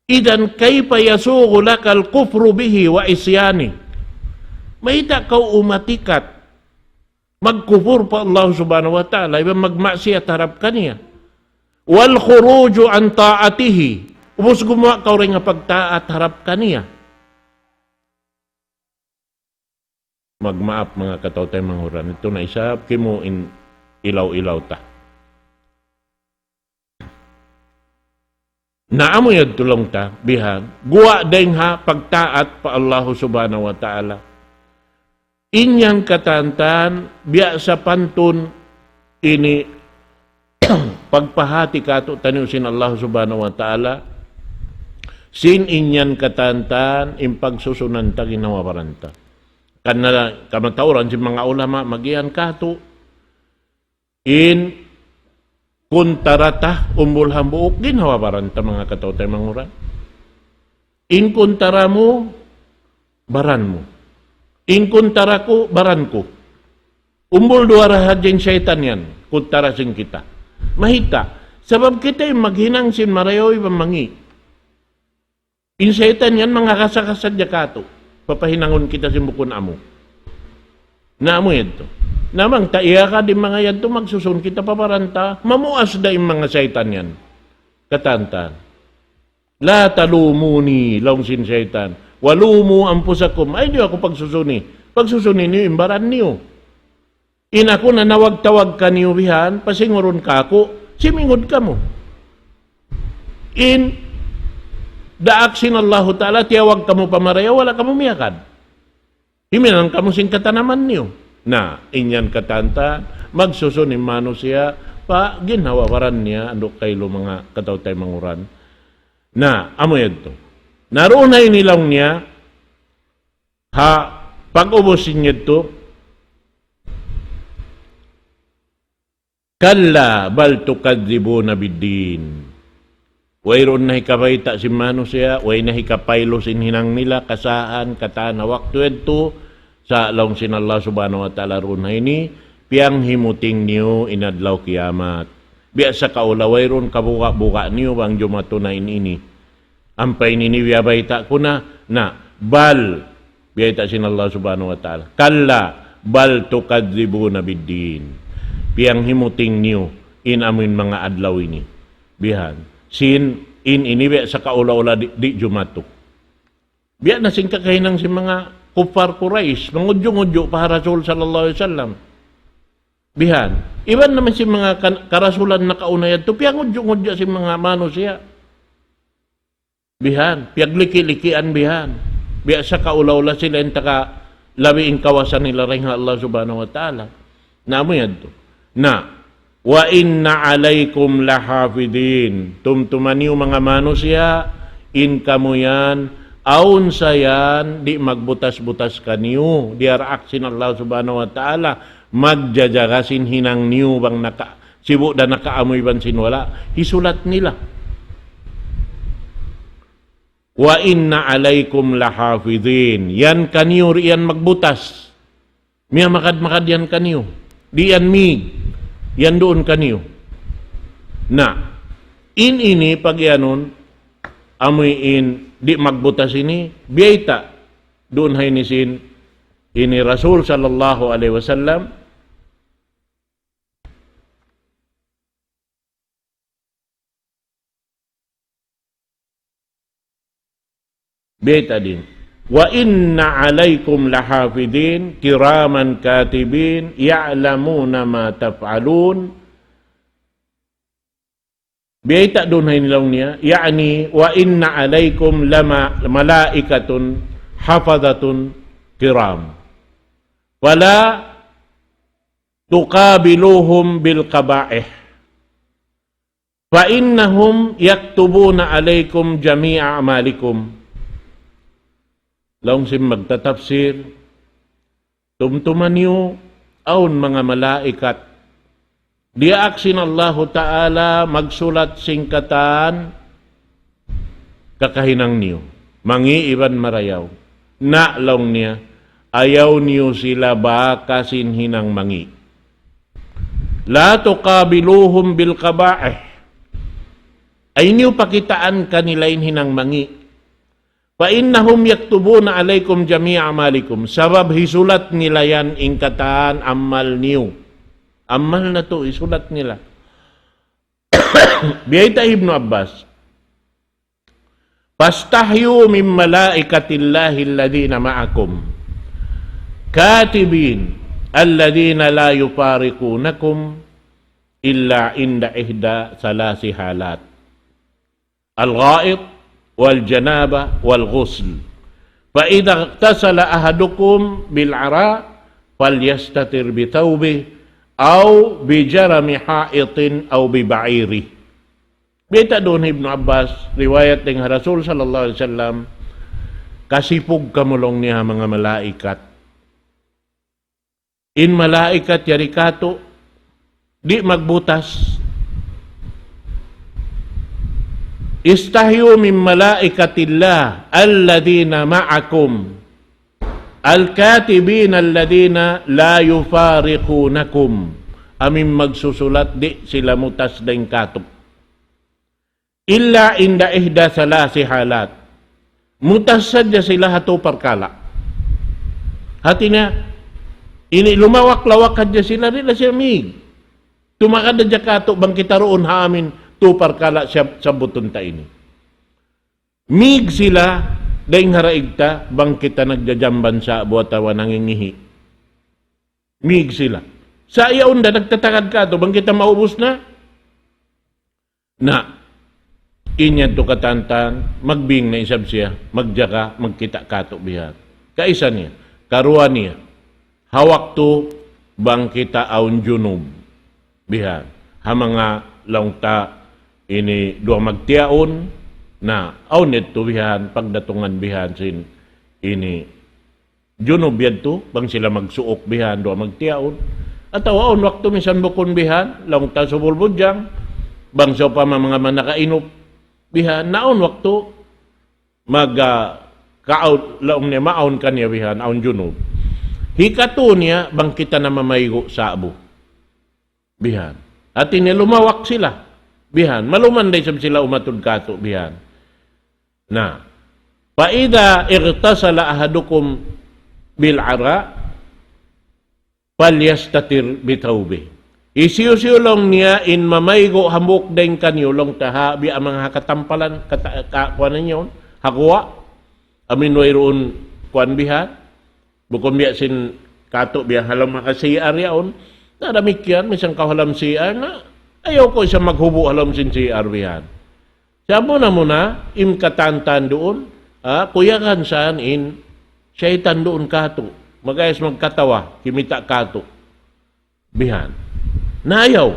إذن كيف يسوغ لك الكفر به وعصيانه. Mayta' kaw umatikat, magkupur pa Allah Subhanahu wa Ta'ala, iban magmaksiyat harap kaniya. والخروج عن طاعته. Ubus gumuwa' kaw dayn ha pagtaat harap kaniya. Magmaap, manga kataw-taymanghuran. Yadtu na isab kimu in ilaw-ilaw ta. Na amu yadtu laung ta, bihan, guwa' dayn ha pagtaat pa Allahu Subhanahu wa Ta'ala. In yan katantan, biya' sa pantun ini pagpahati kātu'niyu sin Allah Subhanahu wa Ta'ala, sin in yan katantan, in pagsusunan ta ginhawa-baran ta. Karna' kamatauran sin manga ulama, magiyan kātu', in kuntara ta umbul hambuuk, ginhawa-baran ta, manga kataw-taymanghuran. In kuntara mu, baran mu. In kuntara ku, baran ku. Umbul duwa ra hadja in saytan yan, kuntara sin kita. Mayta'? Sabab kita in maghinang sin marayaw iban mangi'. In saytan yan, mangakasa-kasa hadja kātu'. Papahinangun kita sin bukun amu. Na amu yadtu. Na bang ta iyakad in manga yadtu, magsusun kita pa baran ta, mamuas da in manga saytan yan. Katantan. لا تلوموني, laung sin saytan. ولوموا أنفسكم. Ayaw niyu aku pagsusuni. Pagsusuni niyu in baran niyu. In aku nanawag-tawag kaniyu bihan, pasingurun kāku', simingud kamu. In daak sin Allahu Ta'ala, tiyawag kamu pa marayaw, wala' kamu miyakad. Himinang kamu sin katanaman niyu. Na, in yan katantan, magsusun in manusiya' pa ginhawa-baran niya, andu' kailu, manga kataw-taymanghuran. Na, amu yadtu. Na duun na ini laung niya, ha pag-ubus sin yadtu, كلا بل تكذبون بالدين. Wayruun na hikabayta' sin manusiya', way na hikapaylu sin hinang nila, kasaan, katan ha waktu yadtu, sa' laung sin Allah Subhanahu wa Ta'ala duun ha ini, piyanghimuting niyu in adlaw kiyamat. Biya' sa kaula, wayruun kabuga'-buga' niyu bang jumatu na in ini. Ampa in ini biyabayta' ku na, na, بل, biyayta' sin Allah Subhanahu wa Ta'ala. كلا بل تكذبون بالدين. Piyanghimuting niyu in amuin manga adlaw ini. Bihan. Sin in ini biya' sa kaula-ula di', di' jumatu. Biya' na sin kakahinang sin manga kuffar Quraysh, mangudju'-ngudju' pa Rasul sallallahu alayhi wasallam. Bihan. Iban na man sin manga kan-, karasulan nakauna yadtu, piyangudju'-ngudju' sin manga manusiya'. Bihan, piyagliki-likian bihan. Biya' sa kaula-ula sila in taga labi in kawasa nila dayn ha Allah Subhanahu wa Ta'ala. Na amu yadtu. Na, وإن عليكم لحافظين. Tumtuma niyu manga manusiya', in kamu yan, Awn sa yan, di' magbutas-butas kaniyu. Diyaraak sin Allah Subhanahu wa Ta'ala, magjajaga sin hinang niyu bang naka-, sibu' da nakaamu iban sin wala'. Hisulat nila. وإن عليكم لحافظين. Yan kaniyu, di' yan magbutas. Miyamakad-makad yan kaniyu. Di' yan mi-, yan duun kaniyu. Na, in ini pagiyanun, amuin di' magbutas ini, biyayta' duun ha ini sin, ini Rasul sallallahu alayhi wasallam, Beta din. وإن عليكم لحافظين كراما كاتبين يعلمون ما تفعلون. Beta duun ha ini laung niya, يعني وإن عليكم لما-، ملائكة حفظة كرام. فلا تقابلوهم بالقبائح. فإنهم يكتبون عليكم جميع أعمالكم. Laung sin magtatafsir, tumtuma niyu, awn manga malaikat. Diyaak sin Allahu Ta'ala magsulat sin katan kakahinang niyu. Mangi' iban marayaw. Na laung niya, ayaw niyu sila baka sin hinang mangi'. لا تقابلوهم بالقبائح. Ayaw niyu pakitaan kanila in hinang mangi'. فإنهم يكتبون عليكم جميع أعمالكم. Sabab hisulat nila yan in katan amal niyu. Amal natu' hisulat nila. Biyayta' Ibnu Abbas. فاستحيوا من ملائكة الله الذين معكم كاتبين الذين لا يفارقونكم إلا عند إحدى ثلاث حالات: الغائط والجنابة والغسل. فإذا اغتسل أحدكم بالعراء فليستتر بثوبه أو بجرم حائط أو ببعيره. Biyayta' duun Ibnu Abbas, riwayat dayn ha Rasul sallallahu alayhi wasallam, kasipug kamu laung niya ha manga malaikat. In malaikat yari katu', di' magbutas. استحيوا من ملائكة الله الذين معكم الكاتبين الذين لا يفارقونكم. Amu in magsusulat di' sila mutas dayn katu'. إلا عند إحدى ثلاث حالات. Mutas sadja sila ha tū parkala'. Hati niya, ini lumawak-lawak hadja sila, di' na sila mīg. Tumakad hadja katu' bang kita duun ha amin tū parkala' sab-, sabbutun ta ini. Mīg sila dayn ha daig ta bang kita nagjajamban sa'bu atawa nangingihi'. Mīg sila. Sa' yaun da nagtatakad katu' bang kita maubus na. Na, in yadtu katantan, magbing na isab siya, magjaga, magkita' katu' bihan. Kaisa niya, karuwa niya, ha waktu bang kita awn junub, bihan. Ha manga laung ta ini duwa magtiyaun, na, awn yadtu bihan, pagdatungan bihan sin ini junub yadtu, bang sila magsuuk bihan, duwa magtiyaun. Atawa awn waktu misan bukun bihan, laung ta subul budjang, bang sawpama manga manakainup bihan, na awn waktu mag, ah, kaawn, laung niya maawn kaniya bihan, awn junub. Hikatu niya, bang kita na mamaygu' sa'bu. Bihan. Hati niya lumawak sila. Bihan. Maluman da isab sila umatud katu' bihan. Na, فإذا اغتسل أحدكم بالعراء فليستتر بثوبه. Hisiyu-siyu laung niya in mamaygu' hambuuk dayn kaniyu laung ta ha biya' manga ha katampalan, kata-, ka-, kuwan niya yaun, ha guwa', amin wayruun kuwan bihan, bukun biya' sin katu' biya' ha lawm ha C R yaun, na damikkiyan, misan kaw ha lawm C R na, ayaw kaw isab maghubu' ha lawm sin C R bihan. Sa' muna-muna, in katantan duun, ha, kuyagan san in saytan duun katu'. Magayas magkatawa, kimita' katu'. Bihan. Na ayaw.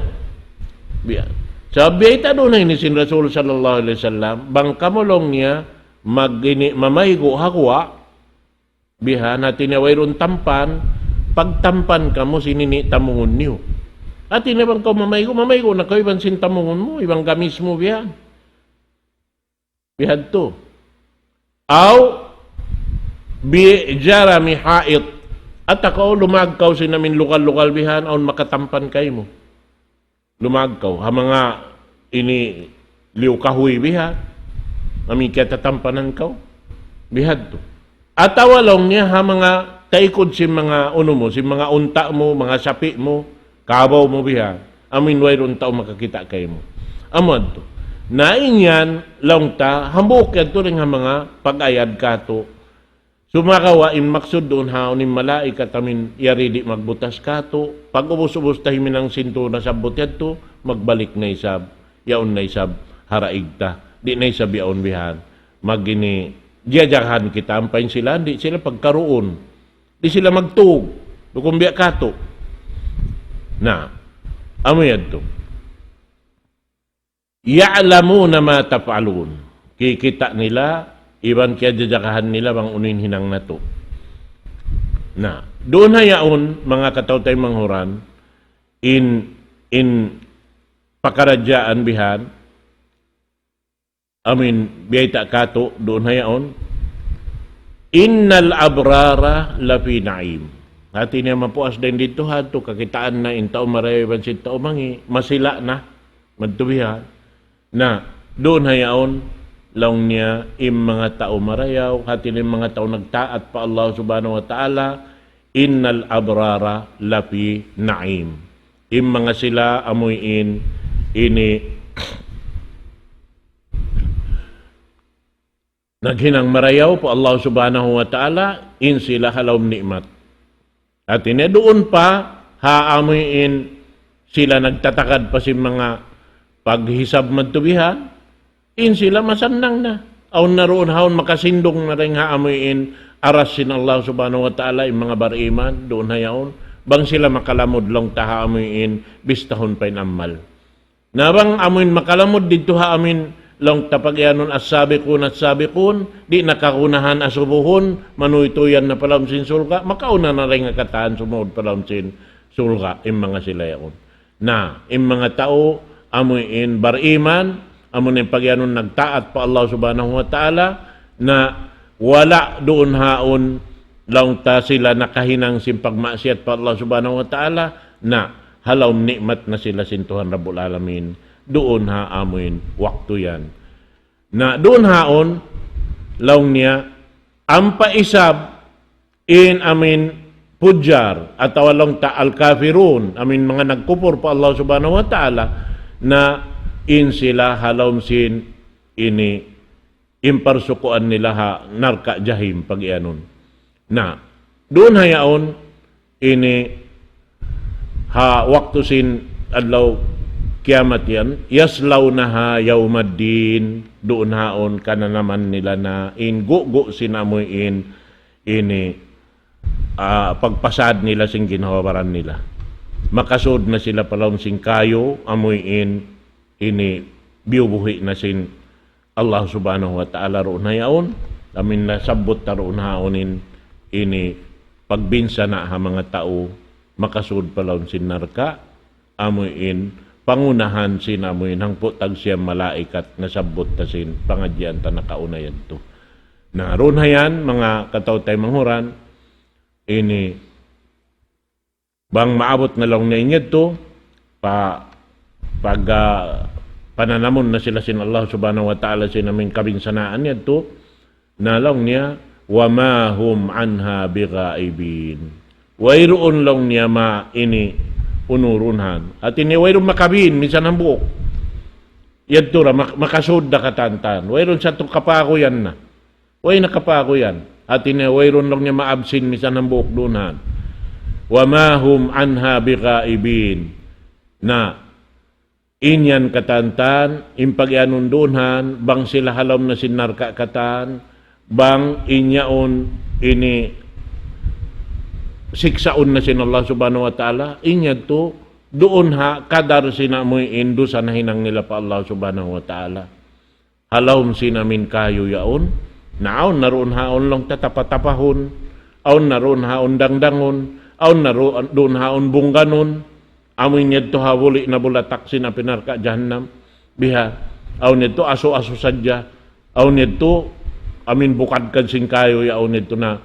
Bihan. Sa' biyayta' duun na ini sin Rasul sallallahu alayhi wasallam, bang kamu laung niya, mag-ini, mamaygu' ha guwa', bihan, hati niya wayruun tampan, pagtampan kamu sin ini tamungun niyu. Hati niya bang kaw mamaygu', mamaygu' na kaw iban sin tamungun mu, iban gamis mu bihan. Bihadtu. Aw bi jarami hait. Atawa kaw lumag kaw sin amin lugal-lugal bihan, awn makatampan kaymu. Lumag kaw. Ha manga ini liyu kahuy bihan. Amin kiyatatampanan kaw. Bihadtu. Atawa laung niya ha manga taikud sin manga unu mu, sin manga unta' mu, manga sapi' mu, kabaw mu bihan. Amin wayruun tau makakita' kaymu. Amu yadtu. Na in yan, laung ta, hambuuk yadtu dayn ha manga pag-ayad katu'. Sumagawa' in maksud duun ha awn in malaikat amin yari di' magbutas katu'. Pag-ubus-ubus ta himinang sin tū nasabbut yadtu, magbalik na isab. Yaun na isab ha daig ta. Di' na isab yaun bihan. Mag-ini, jajagahan kita ampa in sila, di' sila pagkaruun. Di' sila magtūg. Duun biya' katu'. Na, amu yadtu. يعلمون ما تفعلون. Kikita' nila, iban kiyajajagahan nila bang unu in hinang natu'. Na, duun ha yaun, manga kataw-taymanghuran, in, in pakaradjaan bihan, amin, biyayta' katu', duun ha yaun. إن الأبرار لفي نعيم. Hati niya mapuas dayn didtu ha yadtu, kakitaan na in tau marayaw iban sin tau mangi', masila na, madtu bihan. Na, duun ha yaun, laung niya, in manga tau marayaw, hati niya in manga tau nagtaat pa Allah Subhanahu wa Ta'ala, إن الأبرار لفي نعيم. In manga sila amuin ini naghinang marayaw pa Allah Subhanahu wa Ta'ala, in sila ha lawm ni'mat. Hati niya duun pa, ha amuin sila nagtatagad pa sin manga paghisab madtu bihan, in sila masannang na. Awn na duun ha yaun makasindung na dayn ha amuin aras sin Allah Subhanahu wa Ta'ala, in manga bariman, duun ha yaun. Bang sila makalamud laung ta ha amuin bistahun pa in amal. Na bang amuin makalamud didtu ha amuin laung ta pagiyanun as-sabiqun as-sabiqun, di' na kagunahan asubuhun, manuytuyan na pa lawm sin surga', makauna na dayn ha katan sumud pa lawm sin surga', in manga sila yaun. Na, in manga tau, amuin bariman, amuin pagiyanun nagtaat pa Allah Subhanahu wa Ta'ala, na wala' duun ha yaun laung ta sila nakahinang sin pagmaksiyat pa Allah Subhanahu wa Ta'ala, na ha lawm ni'mat na sila sin Tuhan Rabbul Alamin, duun ha amuin waktu yan. Na duun ha yaun, laung niya, ampa isab in amuin fujjar, atawa laung ta al-kafirun, amuin manga nagkupur pa Allah Subhanahu wa Ta'ala, na in sila ha lawm sin ini in parsukuan nila ha narka' jahim pagiyanun. Na, duun ha yaun ini ha waktu sin adlaw kiyamat yan, يصلونها يوم الدين, duun ha yaun kananaman nila na in gugu' sin amuin ini, ah, pagpasad nila sin ginhawa-baran nila. Makasud na sila pa lawm sin kayu, amuin ini biyubuhi' na sin Allah Subhanahu wa Ta'ala duun ha yaun, amuin nasabbut ta duun ha yaun in ini pagbinsana' ha manga tau makasud pa lawm sin narka', amuin pangunahan sin amuin hangpu' tagsiyam malaikat nasabbut ta sin pangadjian ta nakauna yadtu. Na, duun ha yan, manga kataw-taymanghuran, ini bang maabut na laung niya in yadtu, pa, pag, ah, pananamun na sila sin Allah Subhanahu wa Ta'ala sin amuin kabinsanaan yadtu, na laung niya, وما هم عنها بغائبين. Wayruun laung niya ma ini unurunhan. Hati niya wayruun makabin, minsan hambuuk. Yadtu ra, mak-, makasud da katantan. Wayruun sa tu kapaguyan na. Way na kapaguyan. Hati niya wayruun laung niya ma-absent minsan hambuuk duun ha yan. وما هم عنها بغائبين. Na, in yan katantan, in pagiyanun duun ha yan, bang sila ha lawm na sin narka' katan, bang in yaun ini siksaun na sin Allah Subhanahu wa Ta'ala, in yadtu duun ha kadar sin amuin dusa nahinang nila pa Allah Subhanahu wa Ta'ala. Ha lawm sin amuin kayu yaun, Na awn na duun haun laung ta tapatapahun, awn na duun haun dangdangun, awn na ru-, duun haun bungganun, amu in yadtu ha buli' na bulatak sin api narka' jahannam. Biha, awn yadtu asu-asu sadja, awn yadtu amin bukadkad sin kayu ya awn yadtu na,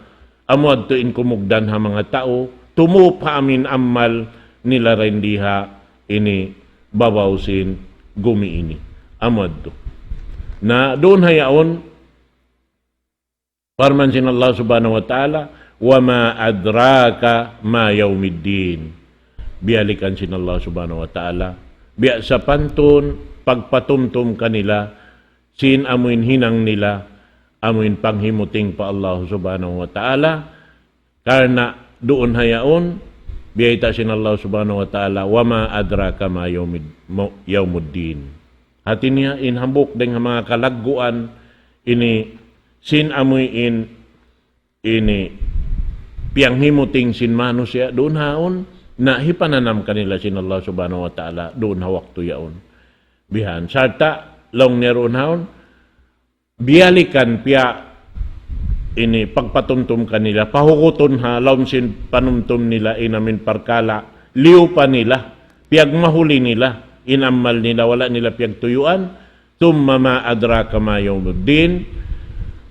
amu yadtu in kumugdan ha manga tau, tumup ha amin amal nila dayn di ha ini babaw sin gumi ini. Amu yadtu. Na duun ha yaun, parman sin Allah Subhanahu wa Ta'ala, وما أدراك ما يوم الدين. Biyalikan sin Allah Subhanahu wa Ta'ala, biya' sapantun pagpatumtum kanila, sin amuin hinang nila, amuin panghimuting pa Allah Subhanahu wa Ta'ala, karna' duun ha yaun, biyayta' sin Allah Subhanahu wa Ta'ala, وما أدراك ما يوم الد-، mo-، يوم الدين. Hati niya, in hambuuk dayn ha manga kalagguan, ini, sin amuin, ini, piyanghimuting sin manusiya', duun haun, na hipananam kanila sin Allah Subhanahu wa Ta'ala, duun ha waktu yaun. Bihan, sarta', laung niya duun haun, biyalikan piya ini pagpatumtum kanila, pahugutun ha lawm sin panumtum nila in amin parkala', liyupa nila, piyagmahuli nila, in amal nila, wala' nila piyagtuyuan, ثم ما أدراك ما يوم الدين,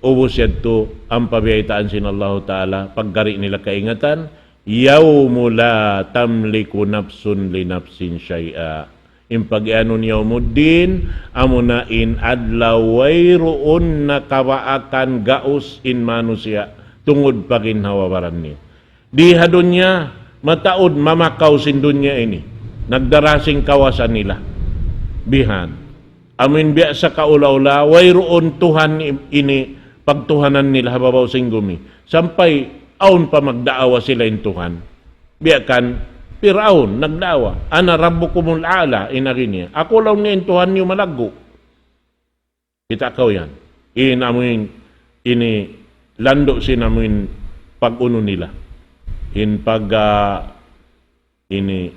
ubus yadtu, ampa biyaytaan sin Allahu Ta'ala, pagkari nila kaingatan, يوم لا تملك نفس لنفس شيئا. In pag-iyanun yawmuddin, amuna in adlaw wayruun na kabaakan gaus in manusiya' tungud pa ginhawa-baran niya. Di ha dunya, mataud mamakaw sin dunya ini. Nagdara sin kawasa nila. Bihan. Amin biya' sa kaula-ula, wayruun Tuhan i-, ini pagtuhanan nila ha babaw sin gumi. Sampay awn pa magdaawa sila in Tuhan. Biya' kan Piraun nagdaawa, أنا ربكم الأعلى, in agi niya. Aku laung niya in Tuhan niyu malaggu'. Kita' kaw yan. In amuin, ini landu' sin amuin pag-unu nila. In pag, ah, ini,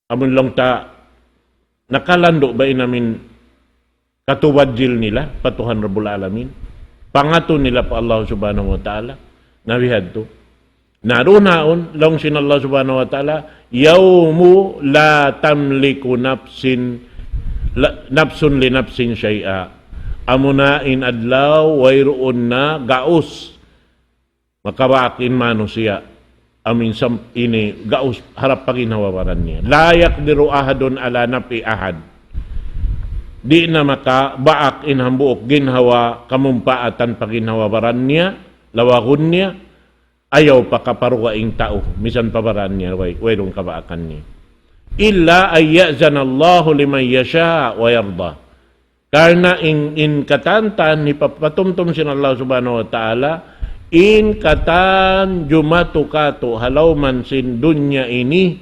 amun laung ta, nakalandu' ba in amin katubadjil nila pa Tuhan Rabbul Alamin? Pangatu nila pa Allah Subhanahu wa Ta'ala? Na bihadtu. Na duun haun, laung sin Allah Subhanahu wa Ta'ala, يوم لا تملك نفس، la-، نفس لنفس شيئا. Amuna in adlaw, wayruun na gaus makabaak in manusiya', amin sam-, ini gaus harap pa ginhawa-baran niya. لا يقدر أحد على نفع أحد. Di' na makabaak in hambuuk ginhawa kamumpaatan pa ginhawa-baran niya, lawagun niya, ayaw pa kaparugaing tau, misan pa baran niya, way, wayruun kabaakan niya. إلا أن يأذن الله لمن يشاء ويرضى. Karna' in, in katan-katan hipapatumtum sin Allah Subhanahu wa Ta'ala, in katan jumatu katu' ha lawm sin dunya ini,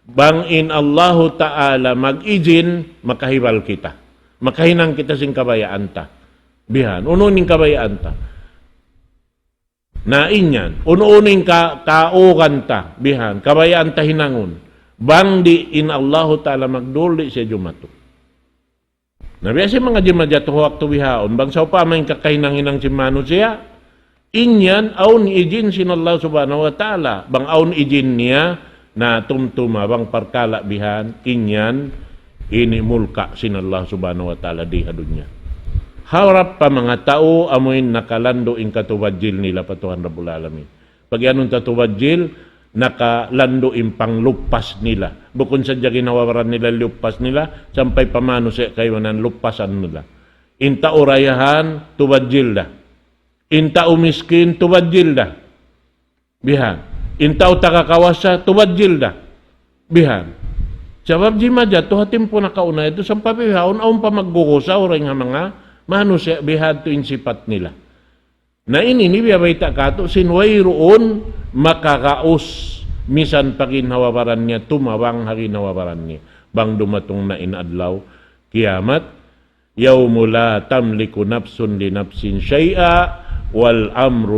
bang in Allahu Ta'ala mag-ijin, makahibal kita. Makahinang kita sin kabayaan ta. Bihan, unu in kabayaan ta. Na in yan, unu-unu in ka-, kaugan ta, bihan, kabayaan ta hinangun. Bang di' in Allahu Ta'ala magdul, di' siya jumatu. Na biya' sin manga jimajatu waktu bihaun, bang sawpama in kakahinang-hinang sin manusiya', in yan, awn ijin sin Allah Subhanahu wa Ta'ala. Bang awn ijin niya, na tumtuma bang parkala' bihan, in yan, ini mulka' sin Allah Subhanahu wa Ta'ala di ha dunya. Harap pa manga tau, amuin nakalandu' in katubadjil nila pa Tuhan Rabbul Alamin. Pag-iyanun ta tubadjil, nakalandu' in pangluppas nila. Bukun sadja ginhawa-baran nila luppas nila, sampay pa manusiya' kaibanan luppasan nila. In tau dayahan, tubadjil da. In tau miskin, tubadjil da. Bihan. In tau taga kawasa, tubadjil da. Bihan. Sabab jimajatu ha timpu nakauna yadtu, sampay bihaun, awn pa maggugusa, uraing ha manga manusiya', bihadtu in sipat nila. Na ini, ini biya' bayta' katu', sin wayruun makagaus, misan pa ginhawa-baran niya, tumabang ha ginhawa-baran niya. Bang dumatung na in adlaw kiyamat, يوم لا تملك نفس لنفس شيئا والأمر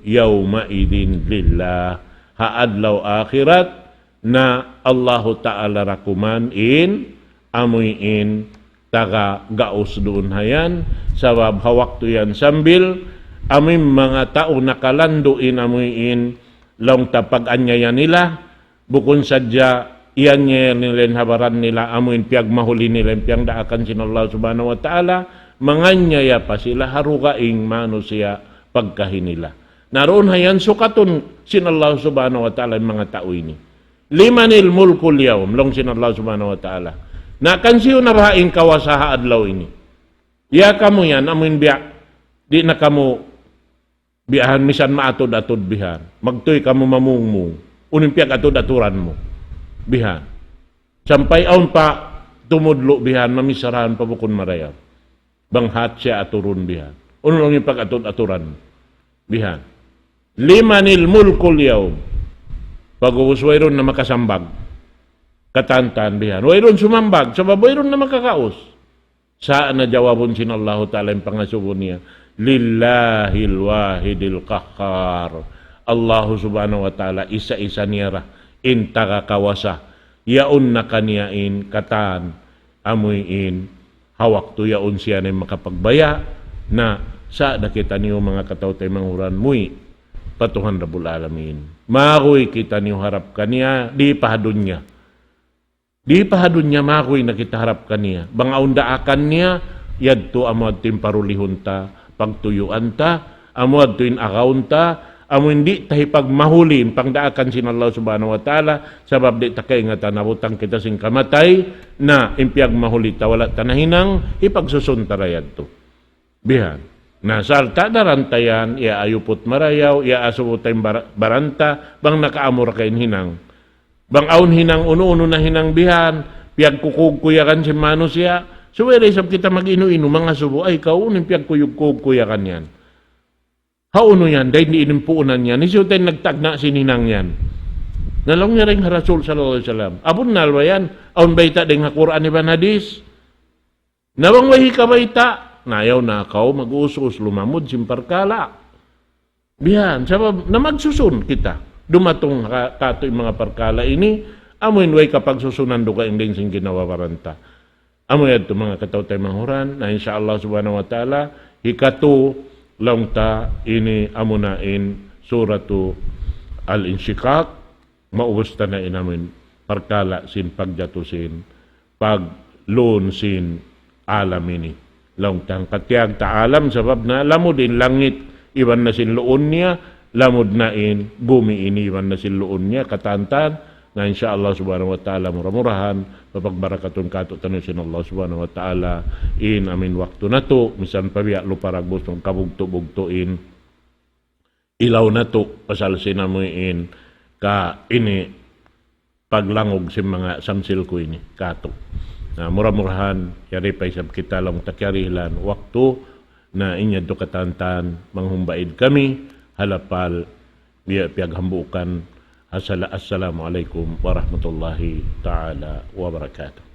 يومئذ لله. Ha adlaw akhirat, na Allahu Ta'ala da kuman in, amuin taga gaus duun hayan, sabab ha waktu yan sambil amuin manga tau nakalandu' in amuin laung ta pag-anyaya nila, bukun sadja iyanyaya nila in ha baran nila, amuin piyagmahuli nila in piyangdaakan sin Allah Subhanahu wa Ta'ala, manganyaya pa sila ha dugaing manusiya' pagkahi nila. Na duun hayan sukatun sin Allah Subhanahu wa Ta'ala in manga tau ini. لمن الملك اليوم, laung sin Allah Subhanahu wa Ta'ala. Na kansiyu na baha' in kawasa ha adlaw ini? Ya kamu yan, amuin biya', di' na kamu biyahan misan maatud-atud bihan. Magtuy kamu mamungmung. Unu in piyag-atud-aturan mu. Bihan. Sampay awn pa tumudlu' bihan, mamisarahan pa bukun marayaw. Bang hat siya aturun bihan. Unu laung in pag-atud-aturan mu. Bihan. لمن الملك اليوم. Pag'ubus wayruun na makasambag. Katantan bihan. Wayruun sumambag. Sabab wayruun na makakaus. Sa' na jawabun sin Allahu Ta'ala in pangasubu niya, لله الواحد القهار. Allahu Subhanahu wa Ta'ala, isa-isa niya ra in taga kawasa. Yaun na kaniya in katan, amuin, ha waktu yaun siya na in makapagbaya', na sa' da kitaniyu manga kataw-taymanghuran muwi' pa Tuhan Rabbul Alamin. Maguy kitaniyu harap kaniya, di' pa ha dunya. Di' pa ha dunya maguy na kita harap kaniya. Bang awn daakan niya, yadtu amu yadtu in parulihun ta, pagtuyuan ta, amu yadtu in agaun ta, amu in di' ta hipagmahuli in pangdaakan sin Allah Subhanahu wa Ta'ala, sabab di' ta kaingatan nabutang kita sin kamatay, na in piyagmahuli ta wala' ta nahinang, hipagsusun ta ra yadtu. Bihan. Na sarta' daran ta yan, ya ayuput marayaw, ya asubu ta in bar-, baran ta, bang nakaamur ka in hinang. Bang awn hinang unu-unu na hinang bihan, piyagkukugkuyagan sin manusiya'. Subay da isab kita mag-inu-inu, mangasubu, ay, kaw, unu in piyagkuyug-kugkuyagan yan? Hawnu yan, dayn di in puunan yan. Hisiyu ta in nagtagna' sin hinang yan? Na laung niya dayn ha Rasul sallallahu alayhi wasallam. Abunnal ba yan? Awn bayta' dayn ha Qur'an iban hadis? Na bang way hikabayta', na ayaw na kaw mag-us-us lumamud sin parkala'. Bihan, sabab na magsusun kita. Dumatung ka, katu' in manga parkala' ini, amu in way kapagsusunan dugaing dayn sin ginhawa-baran ta. Amu yadtu manga kataw-taymanghuran, na insya Allah Subhanahu wa Ta'ala, hikatu laung ta ini amuna in Suratu Al-Inshiqaq, maubus ta na in amuin parkala' sin pagjatu sin, paglun sin alam ini. Laung ta hangkatiyag ta alam sabab na lamud in langit iban na sin luun niya, lamud na in gumi ini iban na sin luun niya, katantan, na insya Allah Subhanahu wa Ta'ala mura-murahan, mapagbarakatun katu'taniyu sin Allah Subhanahu wa Ta'ala, in amuin waktu natu', misan pa biya' lupa dagbus, kabugtu'-bugtu' in ilaw natu', pasal sin amuin ka ini paglangug sin manga samsil ku ini katu'. Na mura-murahan, yari pa isab kita laung ta kiyarihilan waktu, na in yadtu katantan, manghumbaid kami, ha lapal, biya' piyaghambuukan, asala-, Assalamu alaykum warahmatullahi ta'ala wabarakatuh.